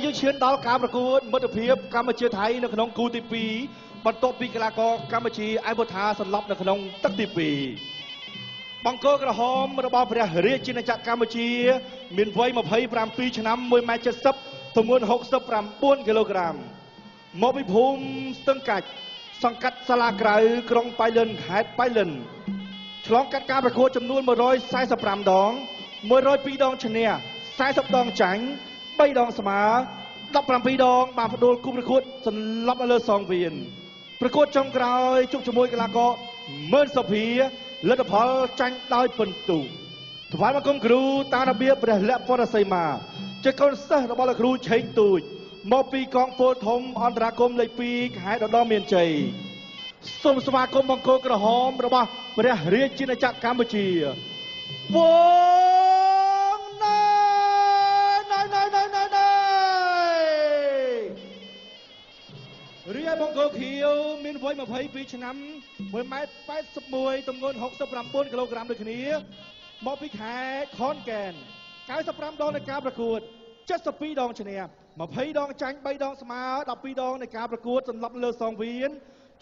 យើងឈានដល់ការប្រកួតមិត្តភាពកម្ពុជាថៃនៅក្នុងគូទី2បន្ទាប់ពីកីឡាករកម្ពុជាអៃវុថាសន្លប់នៅក្នុងទឹកទី2បង្គោលក្រហមរបស់ព្រះរាជាណាចក្រកម្ពុជាមានវ័យ27ឆ្នាំ1.70ម៉ែត្រទម្ងន់69គីឡូក្រាមមកពីភូមិស្ទឹងកាច់សង្កាត់សាលាក្រៅក្រុងប៉ៃលិនខេត្តប៉ៃលិនឆ្លងកាត់ការប្រកួតចំនួន145ដង102ដងឈ្នះ40ដងចាញ់3ដងស្មើ17ដងបានផ្ដួលគូប្រកួតសន្លប់នៅលើសងវៀនប្រកួតចុងក្រោយជួបជាមួយកីឡាករមឿនសុភាលទ្ធផលចាញ់ដោយពិន្ទុថ្វាយបង្គំគ្រូតាមរបៀបព្រះលក្ខពរសីមាជាកូនសិស្សរបស់លោកគ្រូឆេងទូចមកពីកងពលធំអន្តរាគមន៍លេខ2ខេត្តឧត្តរមានជ័យសូមស្វាគមន៍បង្គោលក្រហមរបស់ព្រះរាជាណាចក្រកម្ពុជាវងណៃណៃណៃណៃណៃណៃរីឯបង្គោលខៀវមានវ័យ22ឆ្នាំ1.81ម៉ែត្រទម្ងន់69គីឡូក្រាមដូចគ្នាមកពីខេត្តខនកែន95ដងនៃការប្រកួត72ដងឈ្នះ20ដងចាញ់3ដងស្មើ12ដងនៃការប្រកួតសន្លប់លើសងវៀន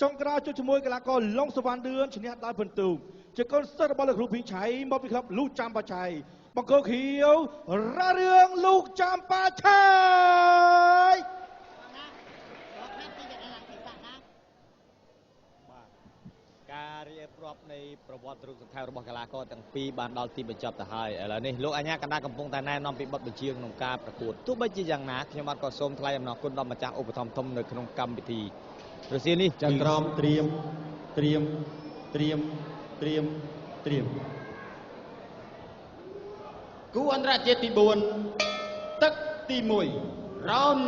ចុងក្រោយជួបជាមួយកីឡាករឡុងសវណ្ណឌឿនឈ្នះដោយពិន្ទុជាកូនសិស្សរបស់លោកគ្រូភីឆៃមកពីក្លឹបលូចាំបាឆៃបង្គោលខៀវរ៉ារឿងលូចាំបាឆៃការរៀបរាប់នៃប្រវត្តិរូបសង្ខេបរបស់កីឡាករទាំងពីរបានដល់ទីបញ្ចប់ទៅហើយឥឡូវនេះលោកអាជ្ញាកណ្ដាលកំពុងតែណែនាំពីបទបញ្ជាក្នុងការប្រកួតទោះបីជាយ៉ាងណាខ្ញុំបាទក៏សូមថ្លែងអំណរគុណដល់ម្ចាស់ឧបត្ថម្ភធំនៅក្នុងកម្មវិធីរសៀលនេះចក្រមត្រៀមត្រៀមត្រៀមត្រៀមត្រៀមគូអន្តរជាតិទី4ទឹកទី1 round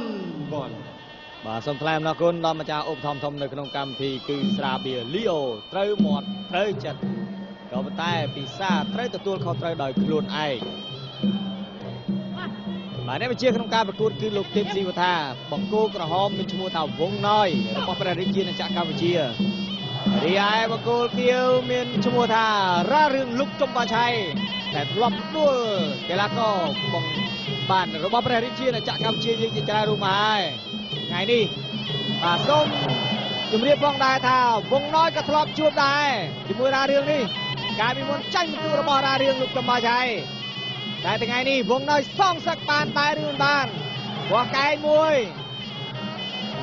1បាទសូមថ្លែងអំណរគុណដល់ម្ចាស់ឧបត្ថម្ភធំនៅក្នុងកម្មវិធីគឺស្រាបៀរលីអូត្រូវមាត់ត្រូវចិត្តក៏ប៉ុន្តែពិសាត្រូវទទួលខុសត្រូវដោយខ្លួនឯងបាទអ្នកវិជាក្នុងការប្រកួតគឺលោកទេពស៊ីវថាបង្គោលក្រហមមានឈ្មោះថាវងណយរបស់ព្រះរាជាណាចក្រកម្ពុជារីឯបង្គោលខៀវមានឈ្មោះថារ៉ារឿងលុកចំបាឆៃដែលធ្លាប់ដួលកីឡាករបងបានរបស់ព្រះរាជាណាចក្រកម្ពុជាយើងជាច្រើនរូបមកហើយថ្ងៃនេះបាទសូមជម្រាបផងដែរថាវងណយក៏ធ្លាប់ជួបដែរជាមួយរ៉ារឿងនេះកាលពីមុនចាញ់ពិន្ទុរបស់រ៉ារឿងលោកចំបាឆៃតែថ្ងៃនេះវងណយសងសឹកបានដែរឬមិនបានបោះកែងមួយ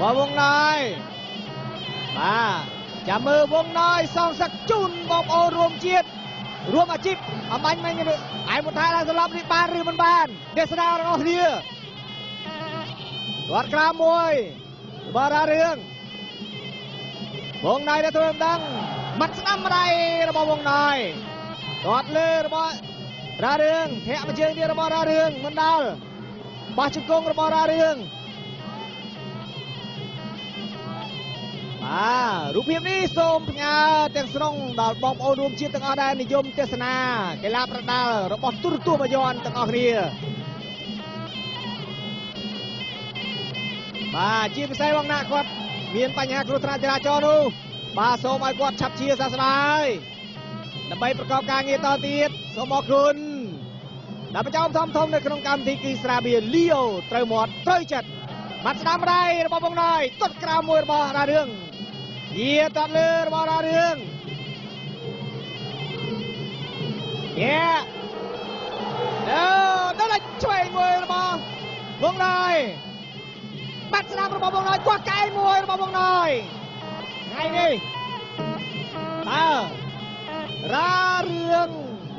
បោះវងណយបាទចាំមើលវងណយសងសឹកជូនបងប្អូនរួមជាតិរួមអាជីពអំបញ្ញមិញឯមុថាឡើងសន្លប់នេះបានឬមិនបានទេសនារបស់គ្នារត់ក្រោមមួយរបស់រ៉ារឿងវងណយដែលធ្វើមិនដឹងមាត់ស្ដាំម្ដាយរបស់វងណយរត់លើរបស់រ៉ារឿងធាក់មួយជើងទៀតរបស់រ៉ារឿងមិនដល់បោះជង្គង់របស់រ៉ារឿងបាទរូបភាពនេះសូមផ្ញើទាំងស្រុងដល់បងប្អូនរួមជាតិទាំងអស់ដែលនិយមទស្សនាកីឡាប្រដាល់របស់ទូរទស្សន៍បាយ័នទាំងអស់គ្នាបាទជាពិសេសបងណាគាត់មានបញ្ហាគ្រោះថ្នាក់ចរាចរណ៍នោះបាទសូមឲ្យគាត់ឆាប់ជាសះស្បើយដើម្បីប្រកបការងារតទៀតសូមអរគុណដល់ប្រចាំធំធំនៅក្នុងកម្មវិធីគឺស្រាបៀរលីអូត្រូវមាត់ត្រូវចិត្តមាត់ស្ដាំដៃរបស់បងណយទាត់ក្រោមមួយរបស់រ៉ារឿងយាទាត់លើរបស់រ៉ារឿងយាដល់ឆ្វេងមួយរបស់បងណយបាត់ស្ដាំរបស់បងណយគាស់កែងមួយរបស់បងណយថ្ងៃនេះតើរ៉ារឿង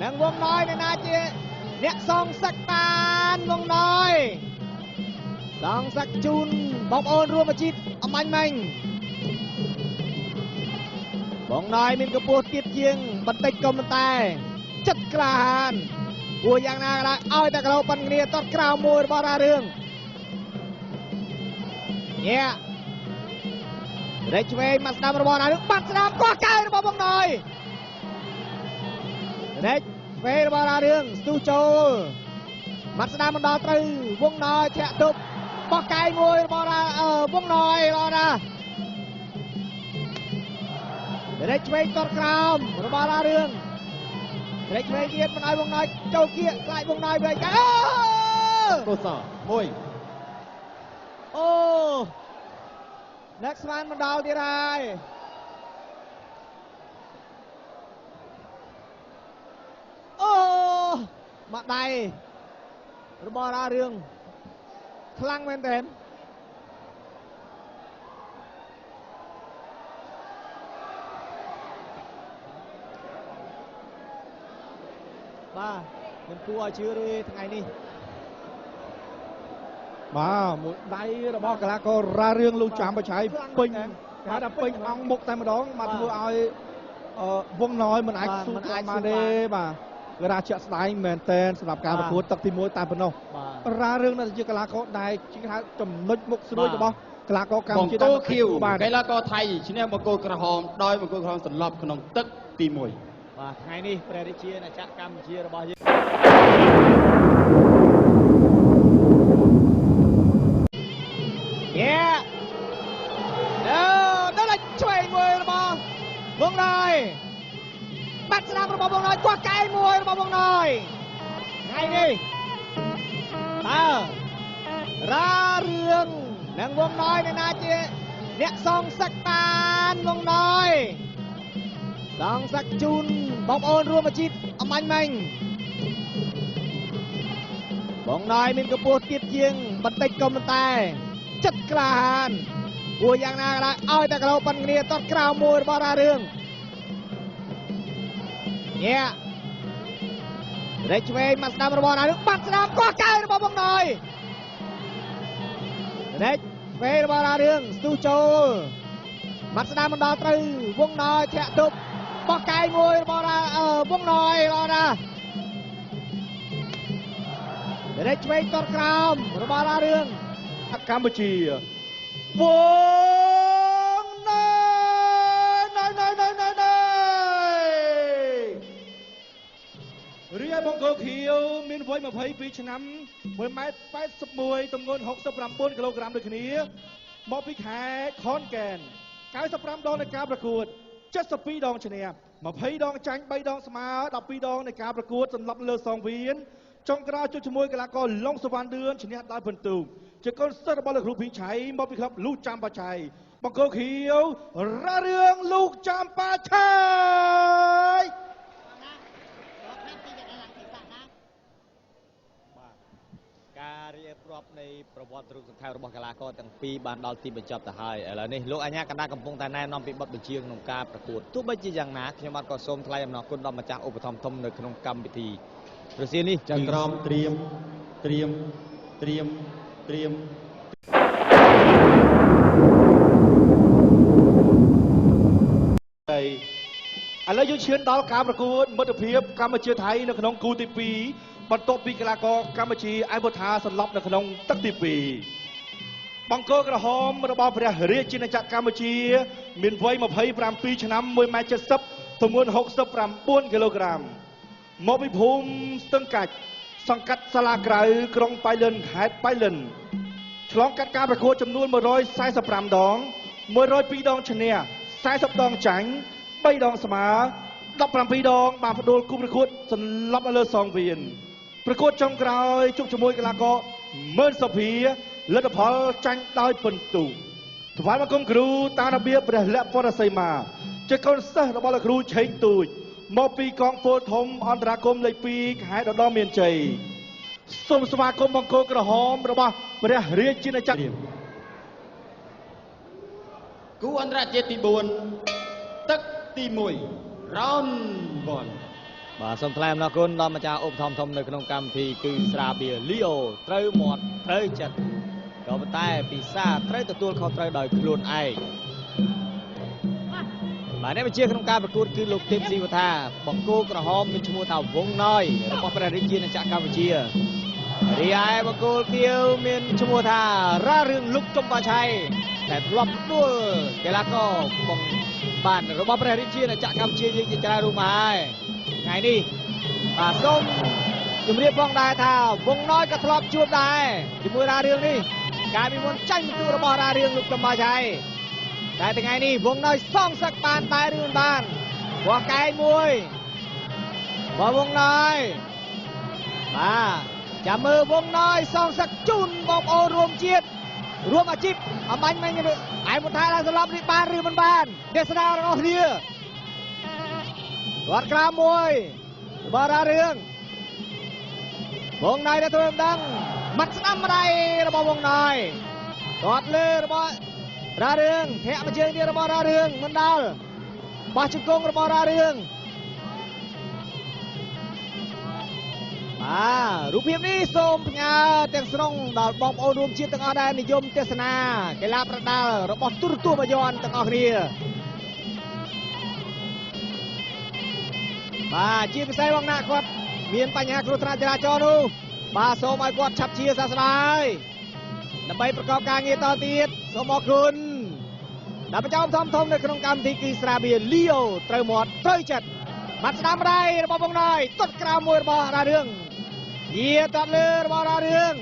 និងវងណយនៅណាជាអ្នកសងសឹកបានវងណយសងសឹកជូនបងប្អូនរួមអាជីពអំបញ្ញមិញបងណយមានកម្ពស់ទាបជាងបន្តិចក៏មិនតែចិត្តក្លាហានព្រោះយ៉ាងណាក៏ដោយឲ្យតែគីឡូប៉ុនគ្នាទាត់ក្រៅមួយរបស់រ៉ារឿងញ៉ារែកឆ្វេងមកស្ដាំរបស់រ៉ារឿងបាត់ស្ដាំកោះកែរបស់បងណយរែកឆ្វេងរបស់រ៉ារឿងស្ទុះចូលមាត់ស្ដាំមិនដល់ត្រូវវងណយធាក់ទប់បោះកែមួយរបស់វងណយល្អណាស់រែកឆ្វេងទាត់ក្រោមរបស់រ៉ារឿងរែកឆ្វេងទៀតមិនឲ្យវងណយចូលគៀកខ្លាចវងណយវិញកែកុសល1 អូ next one មកដល់ទៀតហើយអូមកដៃរបស់រ៉ារឿងខ្លាំងមែនទែនបាទមិនគួរឲ្យជឿទេថ្ងៃនេះបាទមួយដៃរបស់កីឡាកររ៉ារឿងលោកចាំបច្ឆ័យពេញគេហៅថាពេញអង្គមុខតែម្ដងមកធ្វើឲ្យវងណយមិនអាចស៊ូបានទេបាទគេថាជាក់ស្ដែងមែនតែនសម្រាប់ការប្រកួតទឹកទី1តែប៉ុណ្ណោះរ៉ារឿងនៅជាកីឡាករដែលជាគេហៅចំណុចមុខស្រួយរបស់កីឡាករកម្ពុជាបង្គោលខៀវកីឡាករថៃឈ្នះបង្គោលក្រហមដោយបង្គោលក្រហមសន្លប់ក្នុងទឹកទី1បាទថ្ងៃនេះព្រះរាជាណាចក្រកម្ពុជារបស់យើងយេដល់ឆ្វេងមួយរបស់វងណយបាត់ស្នាមរបស់វងណយគាស់កែមួយរបស់វងណយថ្ងៃនេះតើរ៉ារឿងនិងវងណយអ្នកណាជាអ្នកសងសឹកបានវងណយសងសឹកជូនបងប្អូនរួមអាជីពអំបញ្ញមិញបងណយមានកម្ពស់ទាបជាងបន្តិចក៏មិនតែចិត្តក្លាហានព្រោះយ៉ាងណាក៏ដោយឲ្យតែគីឡូប៉ុនគ្នាតតក្រៅមួយរបស់រ៉ារឿងញ៉ារែកឆ្វេងមកស្ដាំរបស់រ៉ារឿងបាត់ស្ដាំកោះកែរបស់បងណយរែកឆ្វេងរបស់រ៉ារឿងស្ទុះចូលបាត់ស្ដាំមិនដល់ត្រូវវងណយធាក់ទប់បោះកែមួយរបស់វងណយល្អណាស់រែកឆ្វេងតតក្រោមរបស់រ៉ារឿងកម្ពុជាវងណយណយណយណយណយណយរីឯបង្គោលខៀវមានវ័យ22ឆ្នាំ1ម៉ែត្រ81ទម្ងន់69គីឡូក្រាមដូចគ្នាមកពីខេត្តខនកែន95ដងនៃការប្រកួត72ដងឈ្នះ20ដងចាញ់3ដងស្មើ12ដងនៃការប្រកួតសន្លប់លើសងវៀនចុងក្រោយជួបជាមួយកីឡាករឡុងសវណ្ណឌឿនឈ្នះដោយពិន្ទុជាកូនសិស្សរបស់លោកគ្រូភីឆៃមកពីក្លឹបលូចាំបាឆៃបង្គោលខៀវរ៉ារឿងលូចាំបាឆៃការរៀបរាប់នៃប្រវត្តិរូបសង្ខេបរបស់កីឡាករទាំងពីរបានដល់ទីបញ្ចប់ទៅហើយឥឡូវនេះលោកអាជ្ញាកណ្ដាលកំពុងតែណែនាំពីបទបញ្ជាក្នុងការប្រកួតទោះបីជាយ៉ាងណាខ្ញុំបាទក៏សូមថ្លែងអំណរគុណដល់ម្ចាស់ឧបត្ថម្ភធំនៅក្នុងកម្មវិធីរសៀលនេះចក្រមត្រៀមត្រៀមត្រៀមត្រៀមឥឡូវយើងឈានដល់ការប្រកួតមិត្តភាពកម្ពុជាថៃនៅក្នុងគូទី2បន្ទាប់ពីកីឡាករកម្ពុជាអៃវុថាសន្លប់នៅក្នុងទឹកទី2បង្គោលក្រហមរបស់ព្រះរាជាណាចក្រកម្ពុជាមានវ័យ27ឆ្នាំ1ម៉ែត្រ70ទម្ងន់69គីឡូក្រាមមកពីភូមិស្ទឹងកាច់សង្កាត់សាលាក្រៅក្រុងប៉ៃលិនខេត្តប៉ៃលិនឆ្លងកាត់ការប្រកួតចំនួន145ដង102ដងឈ្នះ40ដងចាញ់3ដងស្មើ17ដងបានផ្ដួលគូប្រកួតសន្លប់លើសងវៀនប្រកួតចុងក្រោយជួបជាមួយកីឡាករម៉ឺនសុភាលទ្ធផលចាញ់ដោយពិន្ទុថ្វាយបង្គំគ្រូតាមរបៀបព្រះលក្ខពរសីមាជាកូនសិស្សរបស់លោកគ្រូឆេងទូចមកពីកងពលធំអន្តរាគមលេខ2ខេត្តឧត្តរមានជ័យសូមស្វាគមន៍បង្គោលក្រហមរបស់ព្រះរាជាណាចក្រគូអន្តរជាតិទី4ទឹកទី1 round 1បាទសូមថ្លែងអំណរគុណដល់ម្ចាស់ឧបត្ថម្ភធំនៅក្នុងកម្មវិធីគឺស្រាបៀរលីអូត្រូវមាត់ត្រូវចិត្តក៏ប៉ុន្តែពិសាត្រូវទទួលខុសត្រូវដោយខ្លួនឯងបាទអ្នកបញ្ជាក្នុងការប្រកួតគឺលោកទេពស៊ីវថាបង្គោលក្រហមមានឈ្មោះថាវងណយរបស់ព្រះរាជាណាចក្រកម្ពុជារីឯបង្គោលខៀវមានឈ្មោះថារ៉ារឿងលុកចំបាឆៃដែលធ្លាប់ផ្ដួលកីឡាករបងបានរបស់ព្រះរាជាណាចក្រកម្ពុជាយើងជាច្រើនរូបមកហើយថ្ងៃនេះបាទសូមជម្រាបផងដែរថាវងណយក៏ធ្លាប់ជួបដែរជាមួយរ៉ារឿងនេះកាលពីមុនចាញ់ពិន្ទុរបស់រ៉ារឿងលុកចំបាឆៃតែថ្ងៃនេះវងណយសងសឹកបានតែឬមិនបានបោះកែងមួយបោះវងណយបាទចាំមើលវងណយសងសឹកជូនបងប្អូនរួមជាតិ រួមអាជីពអំបញ្ញមិញឯមុថាឡើងសម្លាប់នេះបានឬមិនបានទេសនារបស់គ្នាវត្តក្រាមមួយរបស់រារឿងវងណៃដែលធ្វើមិនដឹងមាត់ស្ដាំម្ដាយរបស់វងណៃទាត់លើរបស់រារឿងធាក់មួយជើងទៀតរបស់រារឿងមិនដល់បោះជង្គង់របស់រារឿងបាទរូបភាពនេះសូមផ្ញើទាំងស្រុងដល់បងប្អូនរួមជាតិទាំងអស់ដែលនិយមទស្សនាកីឡាប្រដាល់របស់ទូរទស្សន៍បាយ័នទាំងអស់គ្នាបាទជាពិសេសបងណាគាត់មានបញ្ហាគ្រោះថ្នាក់ចរាចរណ៍នោះបាទសូមឲ្យគាត់ឆាប់ជាសះស្បើយដើម្បីប្រកបការងារតទៀតសូមអរគុណដល់ប្រចាំធំធំនៅក្នុងកម្មវិធីគឺស្រាបៀលីអូត្រូវមាត់ត្រូវចិត្តបាត់ស្ដាំដៃរបស់បងណយទាត់ក្រៅមួយរបស់រារឿងយាទាត់លើរបស់រារឿង